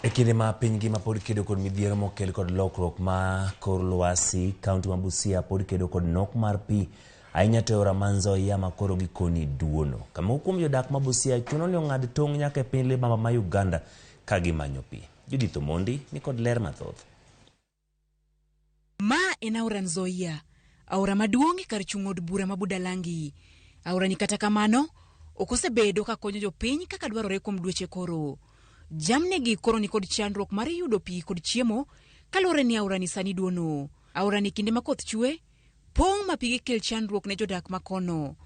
E kinde ma piny ngima pod kedo kod midhiero mokel kod lokruok ma kor lwasi, kaunti ma Busia pod kedo kod nok mar pi ahinya to e aora ma Nzoia ma koro gikoni duono. Kamoko kuom jodak ma Busia chuno ni ong'ad tong' nyaka e piny libamba ma Uganda ka gimanyo pi. Judith Omondi ni kod ler mathoth. Ma en aora Nzoia, aora maduong' e kar chung' od bura ma Budalangi. Aorani kata kamano, ok osebedo ka konyo jopiny kaka dwarore kuom dweche koro. Jamnigi koro nikod chandruok mar yudo pi kod chiemo kaluwore ni aorani sani duono. Aorani kinde ma koth chwe, pong' ma pige kel chandruok ne jodak ma kono.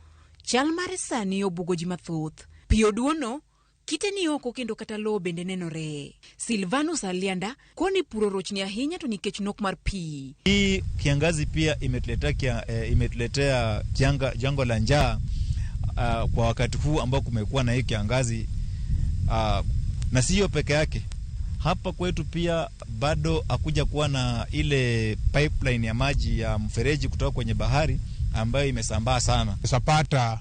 Chal mare sani obuogo ji mathoth. Pi oduono, kite ni oko kendo kata lowo bende nenore. Silvanus Alianda koni puro rochni ahinya to nikech nok mar pi. Hii kiangazi pia imetuletea janga la njaa kwa wakati huu ambao kumekuwa na hii kiangazi, na sio peke yake. Hapa kwetu pia bado hakuja kuwa na ile pipeline ya maji ya mfereji kutoka kwenye bahari ambayo imesambaa sana. Unaweza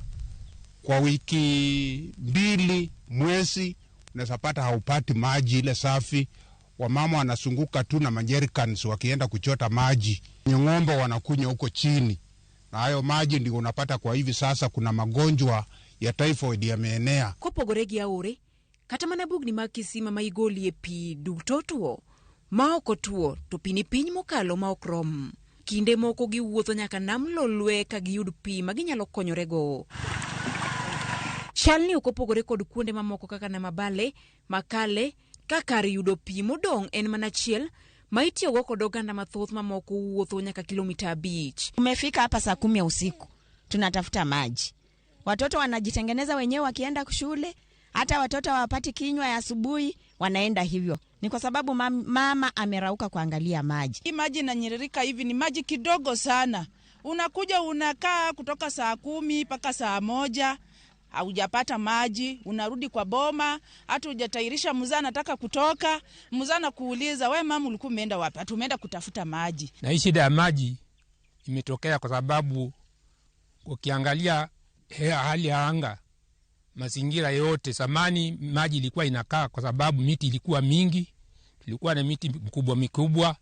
kwa wiki 2 mwezi unaweza pata haupati maji ile safi. Wamama wanazunguka tu na majericans wakienda kuchota maji. Ng'ombe wanakunywa huko chini. Na hayo maji ndio unapata kwa hivi sasa kuna magonjwa ya typhoid yameenea. Kopogore gi aore, kata mana bugni mag kisima ma igolie pi duto tuo, ma ok otuo to pi ni piny mokalo ma ok rom. Kinde moko giwuotho nyaka nam Lolwe ka giyud pi ma ginyalo konyorego. Chal ni ok opogore kod kuonde mamoko kaka Namabale, Makale, ka kar yudo pi modong' en mana achiel ma itiyogo kod oganda mathoth mamoko wuotho nyaka kilomita 5. Tumefika hapa saa 10 ya usiku, tunatafuta maji. Watoto wanajitengeneza wenyewe wakienda shule, hata watoto hawapati kinywa ya asubuhi, wanaenda hivyo. Ni kwa sababu mama amerauka kuangalia maji. Hii maji inanyiririka hivi ni maji kidogo sana. Unakuja unakaa kutoka saa 10 mpaka saa 1, haujapata maji, unarudi kwa boma, hata hujatairisha mzee anataka kutoka, mzee anakuuliza we mama ulikuwa umeenda wapi? Ati umeenda kutafuta maji. Na hii shida ya maji imetokea kwa sababu ukiangalia hali ya anga, mazingira yote, zamani maji ilikuwa inakaa kwa sababu miti ilikuwa mingi, tulikuwa na miti mikubwa mikubwa,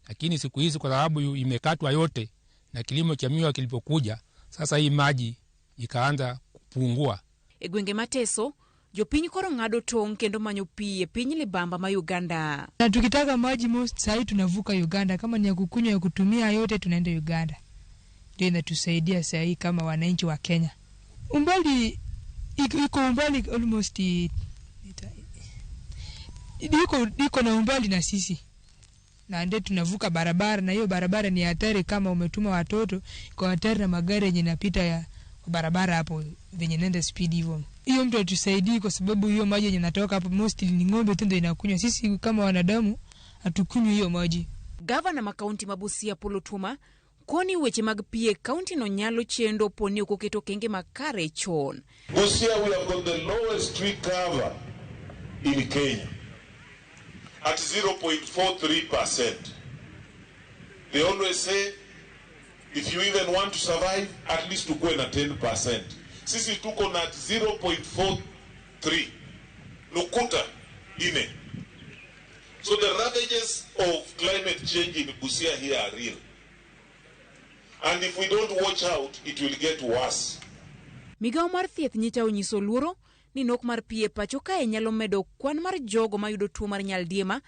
lakini siku hizi kwa sababu imekatwa yote na kilimo cha miwa kilipokuja, sasa hii maji ikaanza kupungua. E gwenge Mateso, jopiny koro ng'ado tong' kendo manyo pi e piny libamba ma Uganda. Na tukitaka maji most sahi tunavuka Uganda, kama ni ya kukunywa ya kutumia yote tunaenda Uganda. Ndio inatusaidia sahi kama wananchi wa Kenya. Umbali iko umbali almost iko na umbali na sisi. Na ndio tunavuka barabara, na hiyo barabara ni hatari kama umetuma watoto, iko hatari na magari yenye yanapita ya barabara hapo venye nenda speed hivyo. Hiyo mtu atusaidii kwa sababu hiyo maji yenye yanatoka hapo mostly ni ng'ombe tu ndio inakunywa. Sisi kama wanadamu hatukunywi hiyo maji. Gavana ma kaunti ma Busia Paul Otuoma koni weche mag pi e kaunti no nyalo chendo poni ok oketo okenge makare chon. Busia we have got the lowest tree cover in Kenya at 0.43%. They always say if you even want to survive at least tukue na 10%. Sisi tuko na 0.43 nukuta ine. So the ravages of climate change in Busia here are real. And if we don't watch out, it will get worse. Migawo mar thieth nyicha onyiso luoro ni nok mar pi e pacho kae nyalo medo kwan mar jogo mayudo tuo mar nyaldiema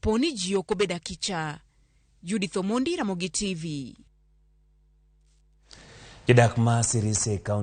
po ni ji ok obedo akicha. Judith Omondi, Ramogi TV. Jodak ma Sirisia e kaunti